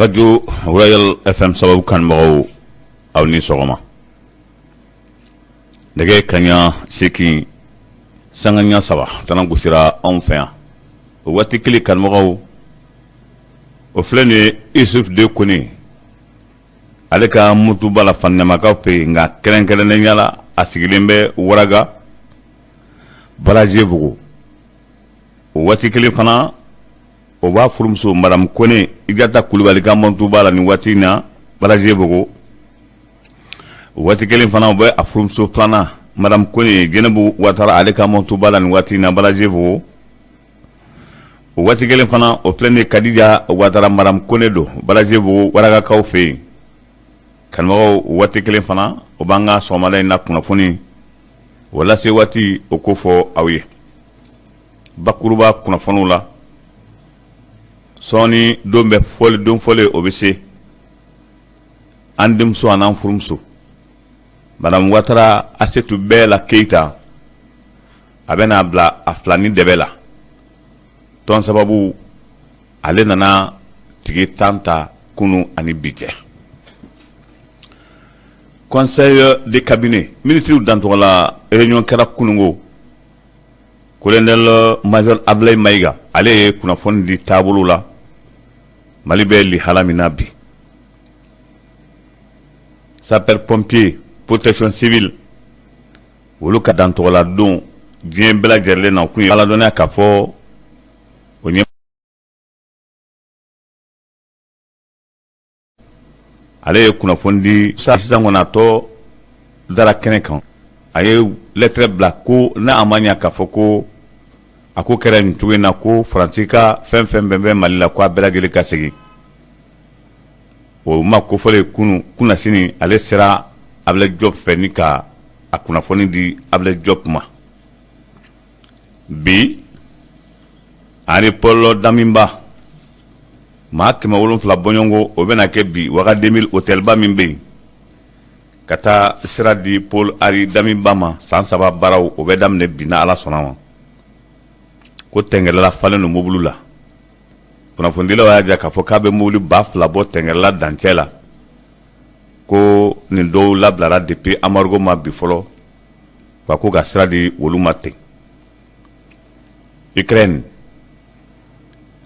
Arajo Royal FM sababu kanubagaw, aw ni sɔgɔma. Nɛgɛ kaɲa 8 sanga ɲa 3 tana gosira anw fɛ yan. O waati kelen, kanubagaw, o filɛ nin ye Isuf de Kone, ale ka mutuba la Fanɛmakaw fɛ yen, nka kɛrɛnkɛrɛnnenya la a sigilen bɛ Waraga Barajebugu. O waati kelen fana, o b'a furumuso Madame Kone Ijata Kulubali ka mɔntuba la nin waati in na Barajebugu. O waati kelen fana, o bɛ a furumuso filanan Madame Kone Jɛnɛbu Watara, ale ka mɔntuba la nin waati in na Barajebugu. O waati kelen fana, o filɛ nin ye Kadija Watara, Madame Kone don Barajebugu Waragakaw fɛ yen. Kanubagaw, o waati kelen fana, o b'an ka sɔgɔmada in na kunnafoni o lase waati o ko fɔ aw ye bakuruba kunnafoniw la. Sɔɔni don bɛ fɔli, don fɔlen o bɛ se an denmuso an'an furumuso Madame Watara Asetu Bɛɛla Keyita, a bɛna bila a filani dɛbɛ la. Tɔn sababu, ale nana tigi 10 ta kunu ani bi cɛ. Conseil de cabinet, minisiriw dantɔgɔ la réunion kɛra kunungo. Colonel major Ablaye Mayiga, ale ye kunnafoni di taabolo la Mali bɛ lihala min na bi. Sapeur pompier, protection civile, olu ka dantɔgɔla don diɲɛ bɛɛ lajɛlen na, o kun ye aladɔnniya k'a fɔ o ɲɛ. Ale ye kunnafoni di sisan kɔni, a tɔ dara kɛnɛ kan. A ye lɛtɛrɛ bila ko n'a ma ɲa k'a fɔ ko a ko kɛra nin cogo in na, ko Faransi ka fɛn fɛn bɛn bɛ Mali la, ko a bɛɛ lajɛlen ka segin. O ma kofɔlen kunu kunnasini, ale sera Ablaye Diop fɛ ni ka a kunnafoni di Ablaye Diop ma. Bi Henri Paul Damiba, maa 700 bɔɲɔgɔnko, o bɛna kɛ bi Waga 2000 hôtelba min bɛ yen, ka taa sira di Paul Henri Damiba ma. San 3 baaraw, o bɛ daminɛ bi ni Ala sɔnna ma. Ko tɛngɛrɛla falen don mobili la. Kunnafonidilaw y'a jira k'a fɔ k'a bɛ mobili 2000 bɔ tɛngɛrɛla dancɛ la, ko nin dɔw labilara depuis embargo ma bi fɔlɔ wa, ko ka sira di olu ma ten. Ukraine,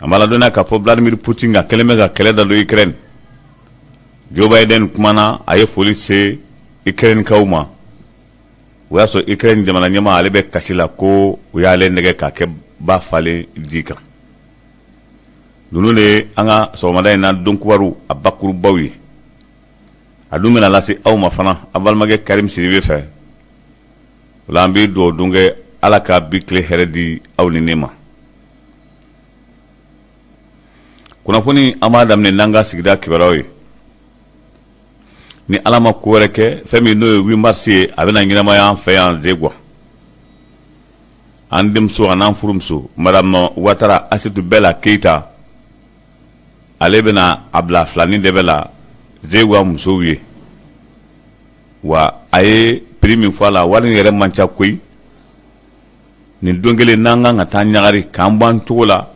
an b'a ladɔnniya k'a fɔ Vladimir Poutine ka kɛlen bɛ ka kɛlɛ da don Ukraine. Joe Biden kumana, a ye foli se Ukraine kaw ma. O y'a sɔrɔ Ukraine jamana ɲɛmaa, ale bɛ kasi la ko u y'ale nɛgɛ k'a kɛ ba falen ji kan. Ninnu de ye an ka sɔgɔmada in na don kibaru a bakurubaw ye. A dun bɛna lase aw ma fana a balimakɛ Karim Sidibe fɛ. O la, an bɛ dugawu don kɛ, Ala ka bi tile hɛrɛ di aw ni ne ma. Kunnafoni, an b'a daminɛ n'an ka sigida kibaruyaw ye. Ni Ala ma ko wɛrɛ kɛ, fɛn min n'o ye 8 mars ye, a bɛna ɲɛnamaya an fɛ yan Zegwa. An denmuso an'an furumuso Madame Watara Asetu Bɛla Keyita, ale bɛna a bila filani dɛbɛ la Zegwa musow ye. Wa a ye prix min fɔ a la, wari yɛrɛ man ca koyi. Nin don kelen n'an kan ka taa ɲagari k'an bɔ an cogo la,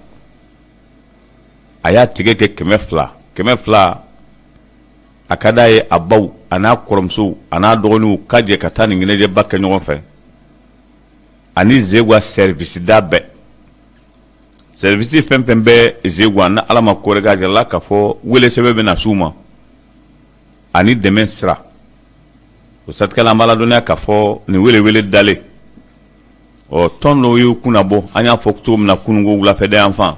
a y'a tigɛ kɛ 200, 200. A ka d'a ye a baw a n'a kɔrɔmusow a n'a dɔgɔninw ka jɛ ka taa nin ɲɛnajɛba kɛ ɲɔgɔn fɛ, ani Zegwa service da bɛɛ, service fɛn fɛn bɛ Zegwa. Ni Ala ma ko wɛrɛ kɛ, a jirala k'a fɔ wele sɛbɛn bɛ na s'u ma ani dɛmɛ sira. O siratigɛ la, an b'a ladɔnniya k'a fɔ nin wele wele dalen ɔ, tɔn dɔw y'u kunna bɔ. An y'a fɔ cogo min na kununko wulafɛda yan fan,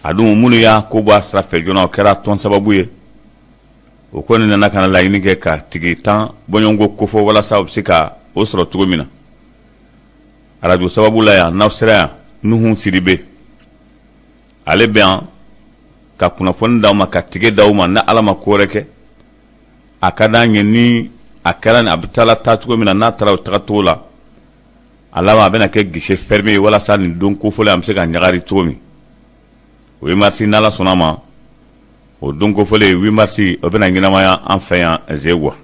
a dun minnu y'a ko bɔ a sira fɛ joona, o kɛra tɔn sababu ye. O kɔni nana ka na laɲini kɛ ka tigi 10 bɔɲɔgɔnko kofɔ, walasa u bɛ se ka o sɔrɔ cogo min na. Arajo sababu la yan, n'aw sera yan, Nuhu Sidibe, ale bɛ yan ka kunnafoni d'aw ma, ka tige d'aw ma. Ni Ala ma ko wɛrɛ kɛ, a ka d'an ye ni a kɛra a bɛ taa la taa cogo min na, n'a taara o tagacogo la, a laban a bɛna kɛ guichet fermé ye, walasa nin don kofɔlen an bɛ se ka ɲagari cogo min. O ye mars, n'Ala sɔnna ma, o don kofɔlen 8 mars, o bɛna ɲɛnamaya an fɛ yan Zegwa.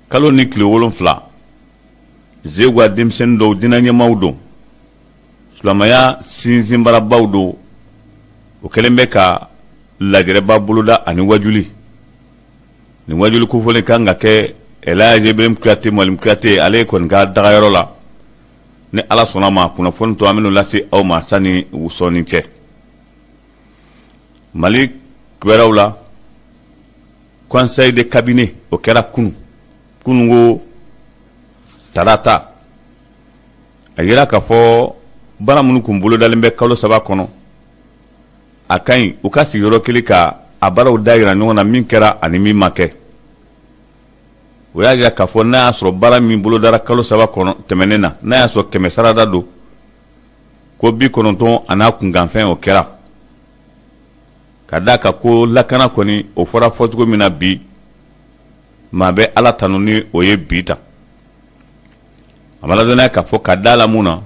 Kalo ni tile 7, Zegwa denmisɛnnin dɔw, diinɛ ɲɛmaaw don, silamɛya sinsinbarabaw don, o kɛlen bɛ ka lajɛrɛba boloda ani wajuli. Nin wajuli kofɔlen kan ka kɛ Elhaji Ibrahim Kuyate, Mualim Kuyate, ale kɔni ka dagayɔrɔ la. Ni Ala sɔnna ma, kunnafoni tɔ an bɛn'o lase aw ma sani sɔɔni cɛ. Mali kibaruyaw la, conseil de cabinet o kɛra kunu, kununko tarata. A yira k'a fɔ baara minnu kun bolodalen bɛ kalo 3 kɔnɔ, a ka ɲi u ka sigi yɔrɔ kelen ka a baaraw da yira ɲɔgɔn na, min kɛra ani min ma kɛ. O y'a jira k'a fɔ n'a y'a sɔrɔ baara min bolodara kalo 3 kɔnɔ tɛmɛnen na, n'a y'a sɔrɔ 100 sarada don, ko 90 a n'a kunkanfɛn o kɛra. Ka d'a kan ko lakana kɔni o fɔra fɔcogo min na bi, maa bɛ Ala tanu ni o ye bi tan. A ma ladɔnniya k'a fɔ ka da la mun na,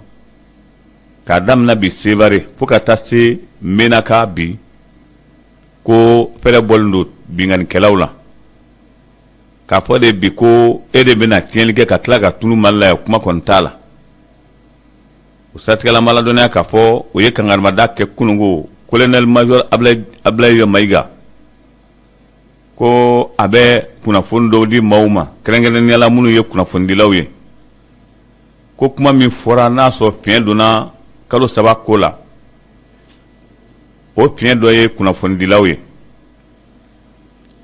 k'a daminɛ bi Sevare fo ka taa se Menaka bi, ko fɛrɛ bɔlen don binkannikɛlaw la. K'a fɔ de bi ko e de bɛna tiɲɛli kɛ ka tila ka tunu Mali la yan, kuma kɔni t'a la. O siratigɛla, an b'a ladɔnniya k'a fɔ o ye kangarimada kɛ kununko colonel major Ablaye Mayiga, ko a bɛ kunnafoni dɔw di maaw ma, kɛrɛnkɛrɛnnenya la minnu ye kunnafonidilaw ye, ko kuma min fɔra n'a sɔrɔ fiɲɛ donna kalo 3 ko la, o fiɲɛ dɔ ye kunnafonidilaw ye.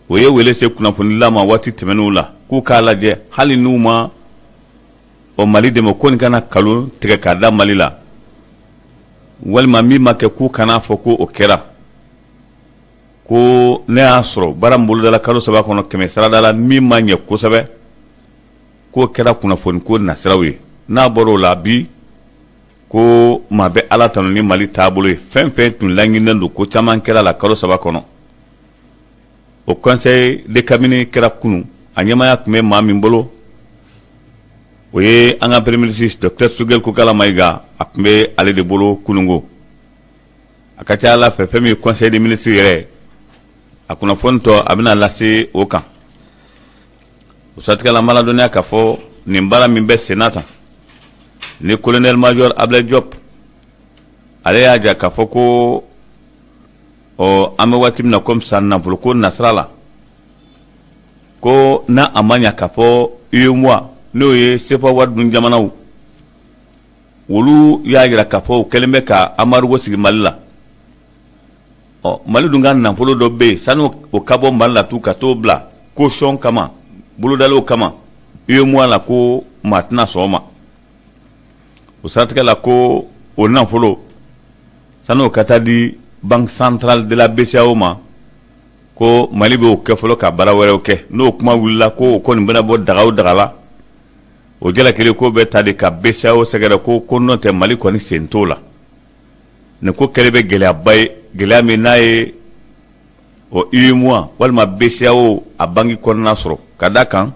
O ye wele se kunnafonidilaw ma waati tɛmɛnenw la k'u k'a lajɛ, hali n'u ma o Mali dɛmɛ, ko nin kana nkalon tigɛ k'a da Mali la, walima min ma kɛ, k'u kana fɔ ko o kɛra. Ko ne y'a sɔrɔ baara min bolodala kalo 3 kɔnɔ, 100 sarada la, min ma ɲɛ kosɛbɛ, k'o kɛra kunnafoni ko nasiraw ye. N'a bɔra o la bi, ko maa bɛ Ala tanu ni Mali taabolo ye, fɛn fɛn tun laɲininen don, ko caman kɛra la kalo 3 kɔnɔ. O conseil de cabinet kɛra kunun, a ɲɛmaaya tun bɛ maa min bolo, o ye an ka premier ministre docteur Choguel Kokala Mayiga, a tun bɛ ale de bolo kununko. A ka ca Ala fɛ, fɛn min ye conseil des ministres yɛrɛ, a kunnafoni tɔ a bɛna lase o kan. O siratigɛ la, an b'a ladɔnniya k'a fɔ nin baara min bɛ senna tan ni colonel major Ablaye Diop, ale y'a jira k'a fɔ ko ɔ an bɛ waati min na komi sisan, nafoloko nasira la, ko n'a a ma ɲa k'a fɔ UEMOA, n'o ye CFA wari dun jamanaw, olu y'a jira k'a fɔ u kɛlen bɛ ka embargo sigi Mali la. Ɔ Mali dun ka nafolo dɔ bɛ yen, sani o ka bɔ Mali la tun ka t'o bila caution kama, bolodaliw kama UEMOA la, ko maa tɛna sɔn o ma. O siratigɛ la, ko o nafolo, sani o ka taa di Banque centrale de la BCEAO ma, ko Mali b'o kɛ fɔlɔ ka baara wɛrɛw kɛ. N'o kuma wulila ko o kɔni bɛna bɔ daga o daga la, o jalakili ko bɛ ta de ka BCEAO sɛgɛrɛ, ko n'o tɛ Mali kɔni sen t'o la. Nin ko kɛlen bɛ gɛlɛyaba ye, gɛlɛya min n'a ye o UEMOA walima BCEAO a banki kɔnɔna sɔrɔ, ka da kan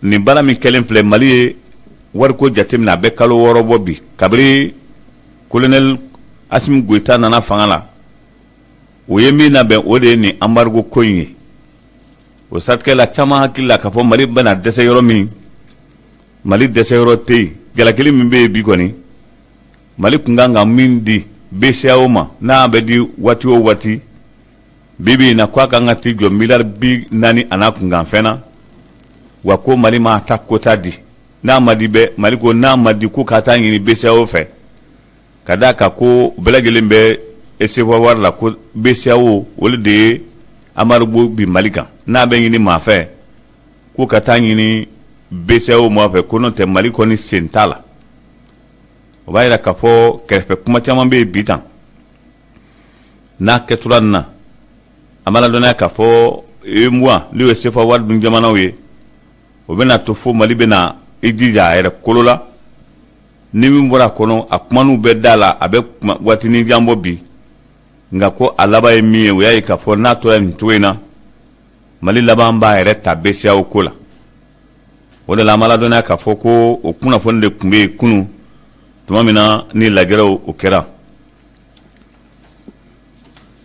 nin baara min kɛlen filɛ Mali ye wariko jateminɛ, a bɛ kalo 6 bɔ bi kabiri colonel Asimi Goyita nana fanga la. O ye min labɛn, o de ye nin embargo ko in ye. O siratigɛ la, caman hakili la k'a fɔ Mali bɛna dɛsɛ yɔrɔ min, Mali dɛsɛ yɔrɔ tɛ yen. Jalakili min bɛ yen bi kɔni, Mali tun kan ka min di BCEAO ma, n'a bɛ di waati o waati, bi bi in na, k'a kan ka t'i jɔ miliyari 40 a n'a kunkanfɛn na, wa ko Mali m'a ta quota di. N'a ma di bɛ, Mali ko n'a ma di, ko ka taa ɲini BCEAO fɛ, ka d'a kan ko bɛɛ lajɛlen bɛ CFA wari la, ko BCEAO olu de ye embargo bin Mali kan. N'a bɛ ɲini maa fɛ, ko ka taa ɲini BCEAO maa fɛ, ko n'o tɛ Mali kɔni sen t'a la. O b'a yira k'a fɔ kɛrɛfɛ kuma caman bɛ yen bi tan. N'a kɛtura nin na, an b'a ladɔnniya k'a fɔ UEMOA, n'o ye CFA wari dun jamanaw ye, o bɛna to fo Mali bɛna i jija a yɛrɛ kolo la. Ni min bɔra a kɔnɔ, a kumaniw bɛ da la, a bɛ waatinin jan bɔ bi, nka ko a laban ye min ye, o y'a ye k'a fɔ n'a tora nin cogo in na, Mali laban b'a yɛrɛ ta BCEAO ko la. O de la, an b'a ladɔnniya k'a fɔ ko o kunnafoni de tun bɛ yen kunun tuma min na ni lajɛrɛw o kɛra.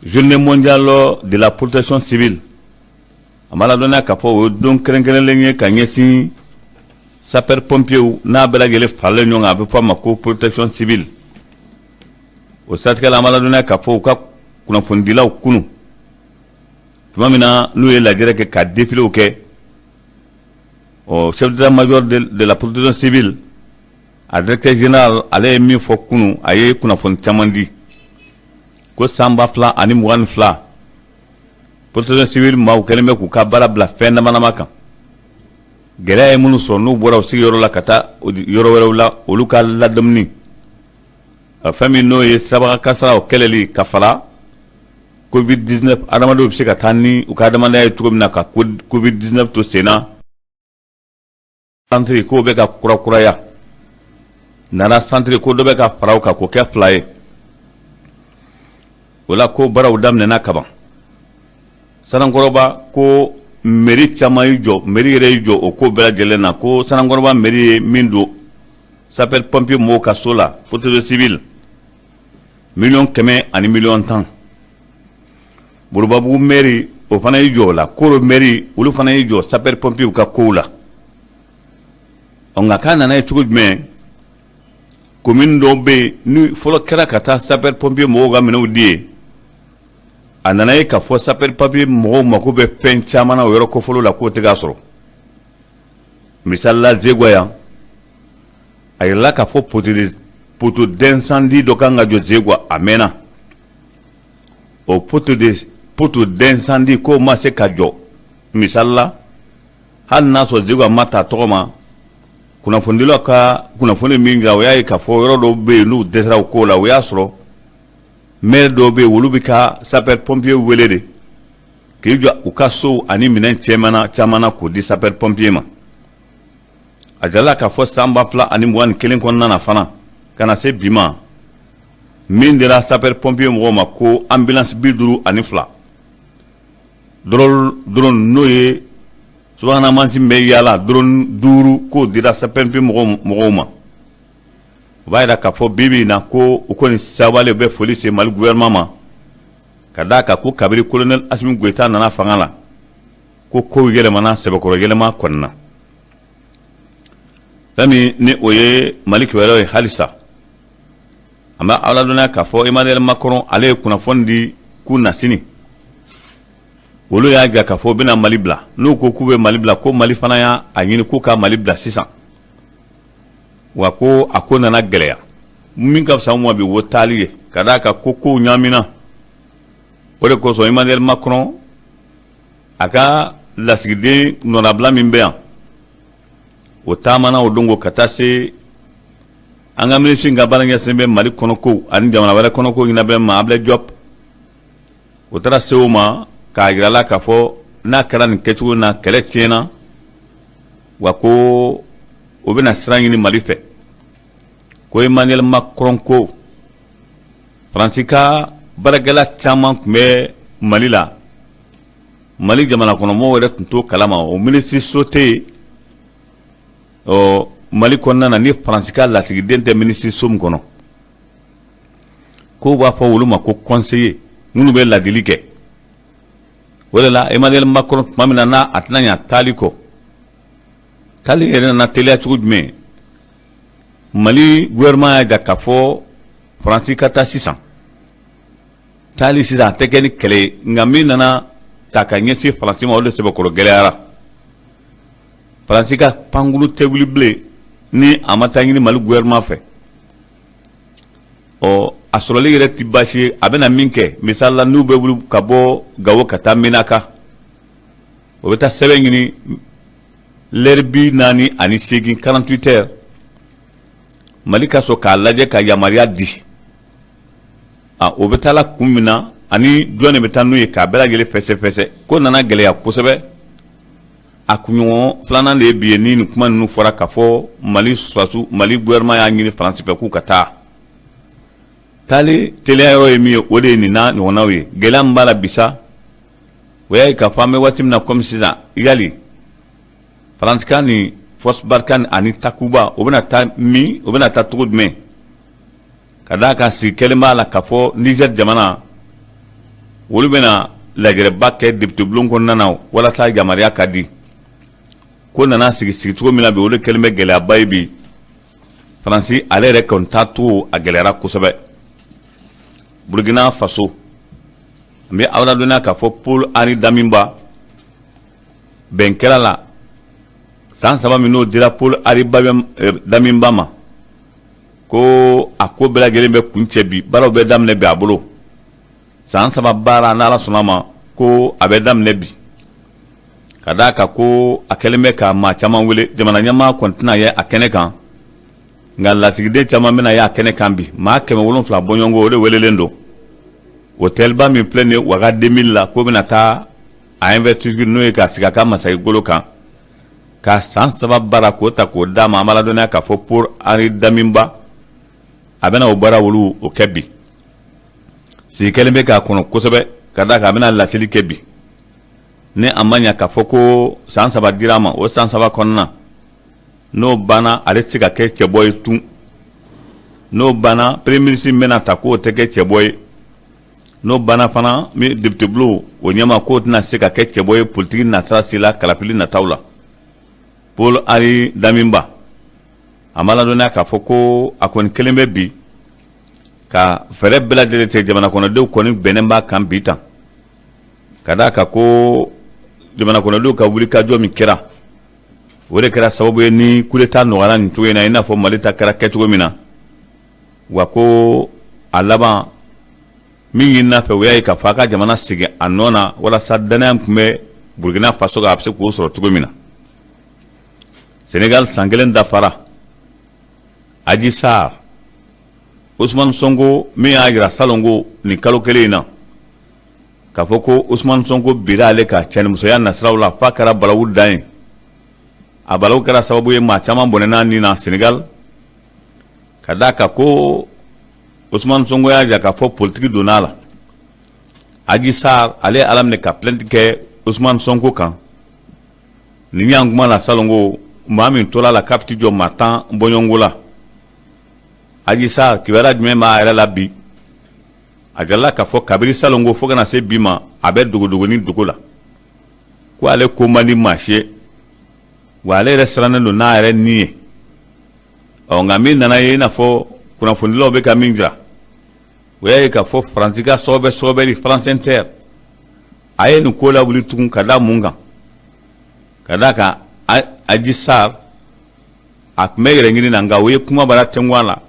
Journée mondiale de la protection civile, an b'a ladɔnniya k'a fɔ o ye don kɛrɛnkɛrɛnlen ye ka ɲɛsin sapeur pompiers n'a bɛɛ lajɛlen faralen ɲɔgɔn kan, a bɛ fɔ a ma ko protection civile. O siratigɛ la, an b'a ladɔnniya k'a fɔ u ka kunnafonidilaw kunu tuma min na n'u ye lajɛrɛ kɛ ka défiléw kɛ. Ɔ, chef d'état-major de la protection civile, a directeur général, ale ye min fɔ kunu, a ye kunnafoni caman di ko san 2022, protection civile maaw kɛlen bɛ k'u ka baara bila fɛn dama dama kan. Gɛlɛya ye minnu sɔrɔ, n'u bɔra u sigiyɔrɔ la ka taa yɔrɔ wɛrɛw la, olu ka ladamuni, fɛn min n'o ye sirabaga kasaraw kɛlɛli, ka fara Covid 19, adamadenw bɛ se ka taa ni u ka adamadenya ye cogo min na ka Covid 19 to sen na. Centre k'o bɛ ka kurakuraya nana, centre ko dɔ bɛ ka fara o kan k'o kɛ fila ye. O la ko baaraw daminɛna kaban. Sanankɔrɔba ko mairie caman y'i jɔ, mairie yɛrɛ y'i jɔ o ko bɛɛ lajɛlen na, ko Sanankɔrɔba mairie ye min don sapeur pompier mɔgɔw ka so la, protection civile, 100 000 000 10 miliyɔn. Borobabugu mairie, o fana y'i jɔ o la. Koro mairie, olu fana y'i jɔ sapeur pompier ka kow la. Ɔ, nka k'a nana ye cogo jumɛn? Commune dɔw bɛ yen ni fɔlɔ kɛra ka taa sapeur pompier mɔgɔw ka minɛnw di yen, a nana ye k'a fɔ sapeur pompier mɔgɔw mako bɛ fɛn caman na o yɔrɔ kofɔlenw la, k'o tɛ k'a sɔrɔ. Misali la, Zegwa yan, a yirala k'a fɔ poteau d'incendie dɔ kan ka jɔ Zegwa, a mɛnna. O poteau d'incendie k'o ma se ka jɔ. Misali la, hali n'a sɔrɔ Zegwa ma ta tɔgɔ ma, kunnafonidilaw ka kunnafoni min jira, o y'a ye k'a fɔ yɔrɔ dɔw bɛ yen, n'u dɛsɛra o ko la, o y'a sɔrɔ maire dɔw bɛ yen, olu bɛ ka sapeur pompier wele de k'i jɔ u ka sow ani minɛn caman caman na k'o di sapeur pompier ma. A jirala k'a fɔ san 2021 kɔnɔna na fana, ka na se bi ma, min dira sapeur pompier mɔgɔw ma, ko ambulance 52, drone, n'o ye subahana mansin bɛ yaala, drone duuru, k'o dira sapeur pompier mɔgɔw ma. O b'a yira k'a fɔ bi bi in na ko u kɔni sabalen bɛ foli se Mali gouvernement ma, ka d'a kan ko kabiri colonel Asimi Goyita nana fanga la, ko kow yɛlɛmana sɛbɛkɔrɔ yɛlɛma kɔni na. Fɛn min ni o ye Mali kibaruyaw ye halisa, an bɛ aw ladɔnniya k'a fɔ Emmanuel Macron, ale ye kunnafoni di k'u na sini, olu y'a jira k'a fɔ u bɛna Mali bila. N'u ko k'u bɛ Mali bila, ko Mali fana y'a ɲini k'u ka Mali bila sisan, wa ko a ko nana gɛlɛya. Min ka fisa ma bi, o taali ye, ka d'a kan ko kow ɲaamina. O de kosɔn Emmanuel Macron a ka lasigiden nɔnabila min bɛ yan, o taamana o don ko ka taa se an ka minisiri ka baara ɲɛsin bɛ Mali kɔnɔko ani jamana wɛrɛ kɔnɔko ɲɛnabɛ ma, Ablaye Diop. O taara se o ma k'a yira la k'a fɔ n'a kɛra nin kɛcogo na, kɛlɛ tiɲɛna, wa ko o bɛna sira ɲini Mali fɛ. Ko Emmanuel Macron ko Faransi ka baarakɛla caman tun bɛ Mali la, Mali jamana kɔnɔmɔgɔw yɛrɛ tun t'o kalama. O minisiriso tɛ yen ɔ Mali kɔnɔna na ni Faransi ka lasigiden tɛ minisiriso min kɔnɔ, k'o b'a fɔ olu ma ko conseiller, minnu bɛ ladili kɛ. O de la Emmanuel Macron, tuma min na n'a a tɛna ɲa taali kɔ, taali yɛrɛ nana teliya cogo jumɛn? Mali gouvernement y'a jira k'a fɔ Faransi ka taa sisan. Taali sisan, a tɛ kɛ ni kɛlɛ ye, nka min nana ta ka ɲɛsin Faransi ma, o de sɛbɛkɔrɔ gɛlɛyara. Faransi ka pankuru tɛ wuli bilen ni a ma taa ɲini Mali gouvernement fɛ. Ɔ, a sɔrɔli yɛrɛ tɛ baasi ye. A bɛna min kɛ, misali la, n'u bɛ wuli ka bɔ Gawo ka taa Menaka, o bɛ taa sɛbɛn ɲini lɛri 48, 48 heures, Mali ka sɔrɔ k'a lajɛ ka yamaruya di. A o bɛ taa la kun min na ani jɔn de bɛ taa n'u ye, k'a bɛɛ lajɛlen fɛsɛfɛsɛ, ko nana gɛlɛya kosɛbɛ. A kunɲɔgɔn filanan de ye bi ye ni nin kuma ninnu fɔra k'a fɔ Mali sɔrɔdasiw, Mali gouvernement y'a ɲini Faransi fɛ k'u ka taa. Taali teliya yɔrɔ ye min ye, o de ye nin n'a ɲɔgɔnnaw ye. Gɛlɛya min b'a la bi sa, o y'a ye k'a fɔ an bɛ waati min na komi sisan, yali Faransi ka nin force Barkhane ani Takuba, o bɛna taa min, o bɛna taa cogo jumɛn? Ka d'a kan sigi kɛlen b'a la k'a fɔ Niger jamana, olu bɛna lajɛrɛba kɛ député bulon kɔnɔna na walasa yamaruya ka di. Ko nana sigi sigicogo min na bi, o de kɛlen bɛ gɛlɛyaba ye bi. Faransi ale yɛrɛ kɔni taacogo, a gɛlɛyara kosɛbɛ. Burkina Faso N bɛ aw ladɔnniya k'a fɔ Paul Henri Damiba, bɛn kɛra la san 3 min n'o dira Paul Henri Damiba ma, ko a ko bɛɛ lajɛlen bɛ kuncɛ bi, baaraw bɛ daminɛ bi a bolo. San 3 baara, n'Ala sɔnna ma, ko a bɛ daminɛ bi, ka d'a kan ko a kɛlen bɛ ka maa caman wele. Jamana ɲɛmaa kɔni tɛna ye a kɛnɛ kan, nka lasigiden caman bɛna ye a kɛnɛ kan bi. Maa 700 bɔɲɔgɔnko, o de welelen don hôtelba min filɛ nin ye Ouaga 2000 la, k'o bɛna taa a investiture, n'o ye ka sigi a ka masakɛgolo kan, ka san 3 baara k'o ta k'o d'a ma. An b'a ladɔnniya k'a fɔ Paul Henri Damiba, a bɛna o baara olu o kɛ bi. Sigi kɛlen bɛ k'a kɔnɔ kosɛbɛ, ka d'a kan a bɛna laseli kɛ bi. Ni a ma ɲa k'a fɔ ko san 3 dira a ma, o san 3 kɔnɔna n'o banna, ale tɛ se ka kɛ cɛbɔ ye tun. N'o banna, premier ministre bɛna ta, k'o tɛ kɛ cɛbɔ ye. N'o banna fana, député bulon o ɲɛmaa, k'o tɛna se ka kɛ cɛbɔ ye politiki nasira si la kalafili nataw la. Paul Henri Damiba, a ma ladɔnniya k'a fɔ ko a kɔni kelen bɛ bi ka fɛɛrɛ bɛɛ lajɛlen tigɛ. Jamana kɔnɔdenw kɔni bɛnnen b'a kan bi tan, ka d'a kan ko jamana kɔnɔdenw ka wulikajɔ min kɛra, o de kɛra sababu ye ni coup d'état nɔgɔyara nin cogo in na, i n'a fɔ Mali ta kɛra kɛcogo min na. Wa ko a laban min ɲinina fɛ, o y'a ye k'a fɔ a ka jamana segin a nɔ na, walasa danaya tun bɛ Burkina Faso kan, a bɛ se k'o sɔrɔ cogo min na. Senegal, san kelen dafara Adji Sarr, Ousmane Sonko min y'a jira salon ko nin kalo kelen in na k'a fɔ ko Ousmane Sonko bira ale ka cɛnimusoya nasiraw la, f'a kɛra balawu dan ye. A balawu kɛra sababu ye maa caman bɔnɛna nin na Senegal, ka d'a kan ko Ousmane Sonko y'a jira k'a fɔ politiki donna a la. Adji Sarr, ale ye ala minɛ ka plainte kɛ Ousmane Sonko kan. Nin y'an kuma la salon ko maa min tora la k'a bɛ t'i jɔ maa 10 bɔɲɔgɔnko la. Adji Sarr, kibaruya jumɛn b'a yɛrɛ la bi? A jirala k'a fɔ kabiri salon ko fo ka na se bi ma, a bɛ dogodogoni dogo la, ko ale ko man di maa si ye, wa ale yɛrɛ sirannen don n'a yɛrɛ ni ye. Ɔ nka min nana ye, i n'a fɔ kunnafonidilaw bɛ ka min jira, o y'a ye k'a fɔ Faransi ka sɔgɔbɛ sɔgɔbɛli France Inter, a ye nin ko lawuli tugun. Ka da mun kan? Ka d'a kan Adji Sarr, a tun bɛ yɛrɛ ɲini na, nka o ye kuma bara tɛnku a la.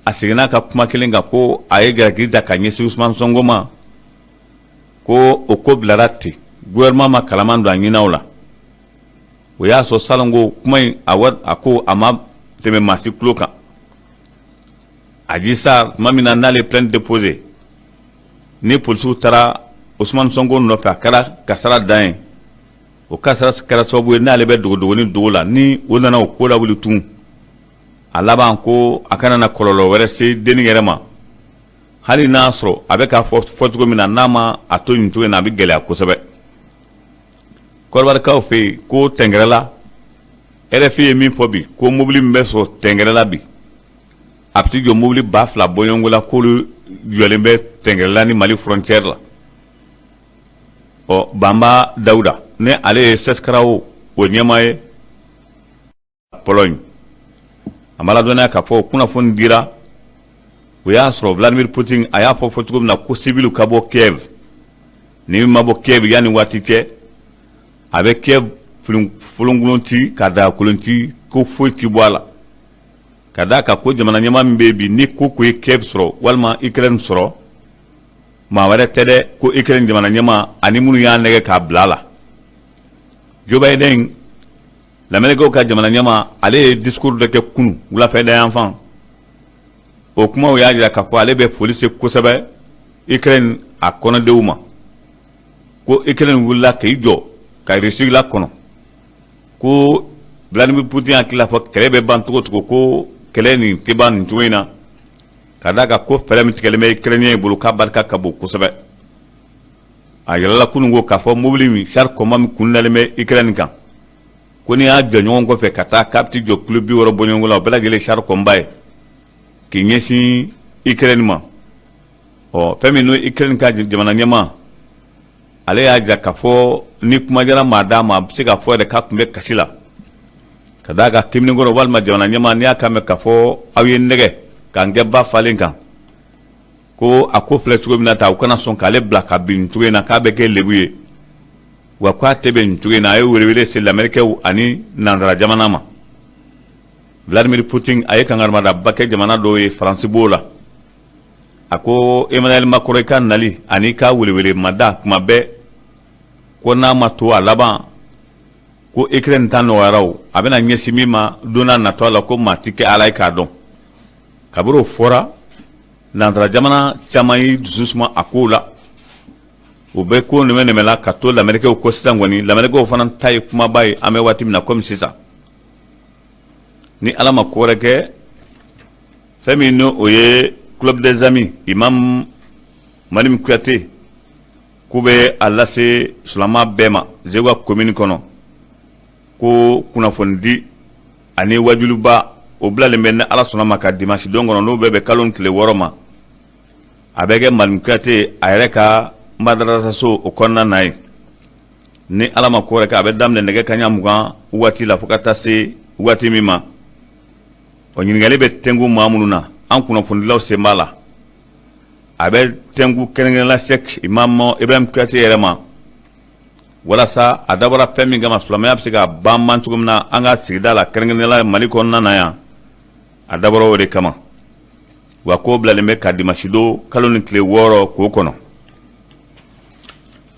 A seginna ka kuma kelen kan ko a ye jalaki ta ka ɲɛsin Ousmane Sonko ma, ko o ko bilara ten, gouvernement ma kalaman don a ɲinaw la. O y'a sɔrɔ salon ko kuma in a ko a ma tɛmɛ maa si tulo kan. Adji Sarr, tuma min na n'ale plainte déposé, ni polisiw taara Ousmane Sonko nɔfɛ, a kɛra kasara dan ye. O kasara kɛra sababu ye n'ale bɛ dogodogoni dogo la. Ni o nana o ko lawuli tun, a laban ko a kana na kɔlɔlɔ wɛrɛ se denni yɛrɛ ma, hali n'a sɔrɔ a bɛ k'a fɔ fɔ cogo min na, n'a ma a to nin cogo in na, a bɛ gɛlɛya kosɛbɛ. Kɔdiwarikaw fɛ yen, ko tɛnkɛrɛla, RFI ye min fɔ bi, ko mobili min bɛ sɔrɔ tɛnkɛrɛla bi, a bɛ t'i jɔ mobili 2000 bɔɲɔgɔnko la, k'olu jɔlen bɛ tɛnkɛrɛla ni Mali frontière la. Ɔ Banba Dawuda, ni ale ye CESCRAO o ɲɛmaa ye Pologne, a ma ladɔnniya k'a fɔ kunnafoni dira. O y'a sɔrɔ Vladimir Poutine a y'a fɔ fɔ cogo min na ko civil ka bɔ Kiev. Ni min ma bɔ Kiev yanni waati cɛ, a bɛ Kiev folonkolon ci ka dagakolon ci, ko foyi ti bɔ a la, ka d'a kan ko jamana ɲɛmaa min bɛ yen bi, ni ko ko ye Kiev sɔrɔ walima Ukraine sɔrɔ, maa wɛrɛ tɛ dɛ, ko Ukraine jamana ɲɛmaa ani minnu y'a nɛgɛ k'a bila a la. Joe Biden, Lamɛrikaw ka jamana ɲɛmaa, ale ye discours dɔ kɛ kunu wulafɛ da yan fan. O kumaw y'a jira k'a fɔ ale bɛ foli se kosɛbɛ Ukraine a kɔnɔdenw ma, ko Ukraine wulila k'i jɔ ka Russie la kɔnɔ, ko Vladimir Poutine hakili la fɔ kɛlɛ bɛ ban cogo cogo, ko kɛlɛ nin tɛ ban nin cogo in na, ka d'a kan ko fɛɛrɛ min tigɛlen bɛ Ukrainien bolo, k'a barika ka bon kosɛbɛ. A yɛlɛla kunun ko k'a fɔ mobili min, char combat min kun dalen bɛ Ukraine kan, ko n'i y'a jɔ ɲɔgɔn kɔfɛ ka taa, k'a bɛ t'i jɔ kilo 60 bɔɲɔgɔnko la, o bɛɛ lajɛlen char combat ye k'i ɲɛsin Ukraine ma. Ɔ fɛn min n'o Ukraine ka jamana ɲɛmaa, ale y'a jira k'a fɔ ni kuma diyara maa d'a ma, a bɛ se k'a fɔ yɛrɛ k'a tun bɛ kasi la, ka d'a kan kamalenkɔrɔ walima jamana ɲɛmaa, n'i y'a kan mɛn k'a fɔ aw ye nɛgɛ k'an kɛ ba falen kan. Ko a ko filɛ cogo min na ta, u kana sɔn k'ale bila ka bin cogo in na, k'a bɛ kɛ lebu ye, wa k'a tɛ bɛn nin cogo in na. A ye welewele se lamɛrikɛw ani nansara jamana ma. Vladimir Putin a ye kankarimada kɛ jamana dɔw ye, Faransi b'o la. A ko Emmanuel Macron, i ka nali ani ka welewele mada kuma bɛɛ, ko n'a ma to a laban ko Ukraine ta nɔgɔyara, o a bɛna ɲɛsin min ma don n'a natɔ la, ko maa ti kɛ Ala ye k'a dɔn. Kabini o fɔra, nansara jamana caman y'i dusu suma a kow la, u bɛ ko nɛmɛ nɛmɛ la ka to lamɛrikɛw ko sisan kɔni, lamɛrikɛw fana ta ye kumaba ye an bɛ waati min na komi sisan. Ni Ala ma ko wɛrɛ kɛ, fɛn min n'o o ye Club des Amis Imam Malim Kuyate, k'u bɛ a lase silama bɛɛ ma Zeguwa commune kɔnɔ, ko kunnafonidi ani wajuliba o bilalen bɛ, ni Ala sɔnna ma, ka dimanche don kɔnɔ, n'o bɛɛ bɛ kalo tile 6 ma. A bɛ kɛ Malim Kuyate a yɛrɛ ka madarasaso o kɔnɔna na ye. Ni Ala ma ko wɛrɛ kɛ, a bɛ daminɛ nɛgɛ kaɲa 20 waati la fo ka taa se waati min ma. O ɲininkali bɛ tɛnku maa minnu na, an kunnafonidilaw sen b'a la. A bɛ tɛnku kɛrɛnkɛrɛnla Sɛki Imam Ibrahim Kuyate yɛrɛ ma, walasa a dabɔra fɛn min kama, silamɛya bɛ se ka banban cogo min na an ka sigida la, kɛrɛnkɛrɛnnenya Mali kɔnɔna na yan, a dabɔra o de kama. Wa ko bilalen bɛ ka dimanche don kalo ni tile 6 k'o kɔnɔ.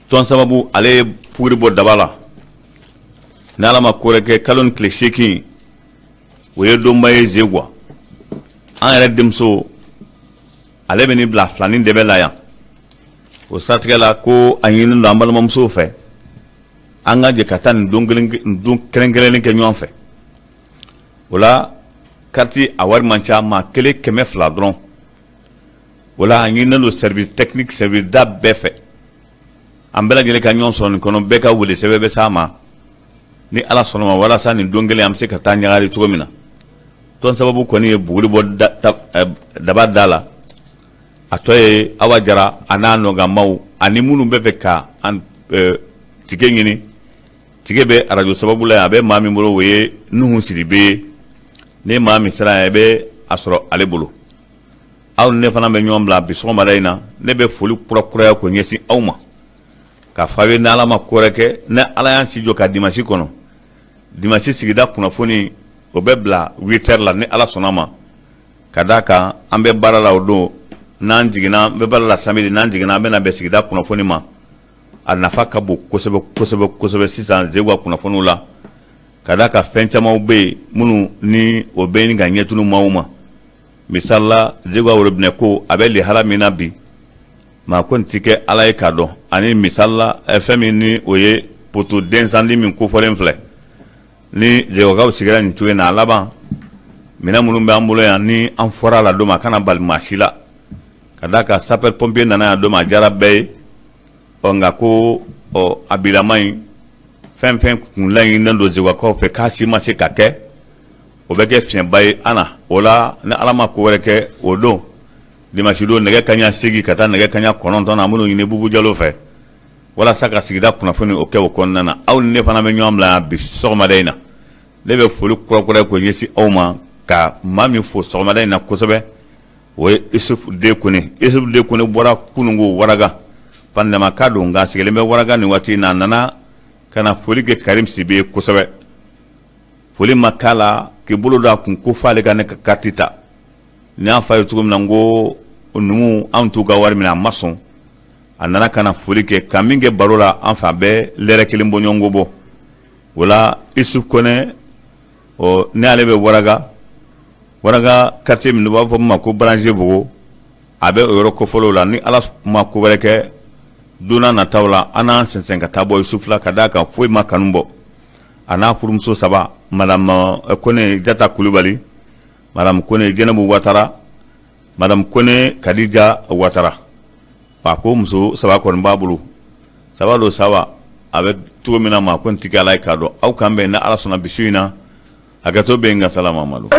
Tɔn sababu ale ye fuguri bɔ daba la. Ni Ala ma ko wɛrɛ kɛ, kalo ni tile 8, o ye donba ye Zeguwa. An yɛrɛ denmuso ale bɛ nin bila filanin dɛbɛ la yan. O siratigɛ la, ko a ɲininen don an balimamusow fɛ, an ka jɛ ka taa nin don kɛrɛnkɛrɛnnen kɛ ɲɔgɔn fɛ. O la, kariti a wari man ca, maa kelen 200 dɔrɔn. O la, a ɲininen don service technique, service da bɛɛ fɛ, an bɛɛ lajɛlen ka ɲɔgɔn sɔrɔ nin kɔnɔ. Bɛɛ ka wele sɛbɛn bɛ s'a ma, ni Ala sɔnna ma, walasa nin don kelen an bɛ se ka taa ɲagari cogo min na. Tɔn sababu kɔni ye buguri bɔ daba da la. A tɔ ye Awa Jara a n'a nɔgamaw ani minnu bɛ fɛ ka an tige ɲini. Tige bɛ arajo sababu la yan, a bɛ maa min bolo, o ye Nuhu Sidibe ye. Ni maa min sera yan, i bɛ a sɔrɔ ale bolo. Aw ni ne fana bɛ ɲɔgɔn bila bi sɔgɔmada in na. Ne bɛ foli kurakuraya ko ɲɛsin aw ma k'a fɔ aw ye, ni Ala ma ko wɛrɛ kɛ, ni Ala y'an si jɔ ka dimanche kɔnɔ, dimanche sigida kunnafoni o bɛ bila 8 heures la, ni Ala sɔnna ma. Ka d'a kan an bɛ baara la o don, n'an jiginna, an bɛ baara la samedi, n'an jiginna, an bɛna bɛn sigida kunnafoni ma. A nafa ka bon kosɛbɛ kosɛbɛ kosɛbɛ sisan Zeguwa kunnafoniw la, ka d'a kan fɛn camanw bɛ yen minnu ni o bɛ ɲini ka ɲɛtunu maaw ma. Misali la, Zeguwa worobinɛ ko a bɛ lihala min na bi, maa ko nin ti kɛ Ala ye k'a dɔn. Ani misali la, fɛn min ni o ye poteau d'incendie min kofɔlen filɛ, ni Zeguwakaw sigira nin cogo in na, a laban minɛn minnu bɛ an bolo yan, ni an fɔra a la don ma, a kana bali maa si la. Ka d'a kan sapeur pompier nana yan don ma, a diyara bɛɛ ye. Ɔ nka ko ɔ a bilama in, fɛn fɛn kun laɲininen don Zeguwakaw fɛ k'a si ma se ka kɛ, o bɛ kɛ fiɲɛba ye an na. O la, ni Ala ma ko wɛrɛ kɛ, o don dimanche don, nɛgɛ kaɲa 8 ka taa nɛgɛ kaɲa 9 na, an bɛn'o ɲini Bubu Jalo fɛ walasa ka sigida kunnafoni o kɛ o kɔnɔna na. Aw ni ne fana bɛ ɲɔgɔn bila yan bi sɔgɔmada in na. Ne bɛ foli kurakuraya k'o ɲɛsin aw ma, ka maa min fo sɔgɔmada in na kosɛbɛ, o ye Isufu Den Kone. Isufu Den Kone bɔra kununko Waraga Fandamaka don, nka a sigilen bɛ Waraga nin waati in na. A nana ka na foli kɛ Karim Sidibe ye kosɛbɛ. Foli ma k'a la k'i bolo don a kun ko f'ale ka ne ka kariti ta. N y'a f'a ye cogo min na, n ko numu anw t'u ka wari minɛ, a ma sɔn. A nana ka na foli kɛ ka min kɛ baro la an fɛ, a bɛ lɛrɛ kelen bɔ ɲɔgɔn ko bɔ. O la, Isufu Kone ɔ ne ale bɛ Waraga, Waraga quartier min b'a fɔ min ma ko Branche Vogo, a bɛ o yɔrɔ kofɔlenw la. Ni Ala ma ko wɛrɛ kɛ, don n'a nataw la, an n'an sɛnsɛn ka taa bɔ Isufu la, ka d'a kan foyi ma kanu bɔ. A n'a furumuso saba, madame Kone Jata Kulubali, madame Kone Jɛnɛbu Watara, madame Kone Kadija Watara. A ko muso saba kɔni b'a bolo, saba don saba, a bɛ cogo min na, ma ko n tɛ Ala ye k'a dɔn. Aw kan bɛn ni Ala sɔnna bi su in na. Hakɛto bɛ yen, nka salamamadu.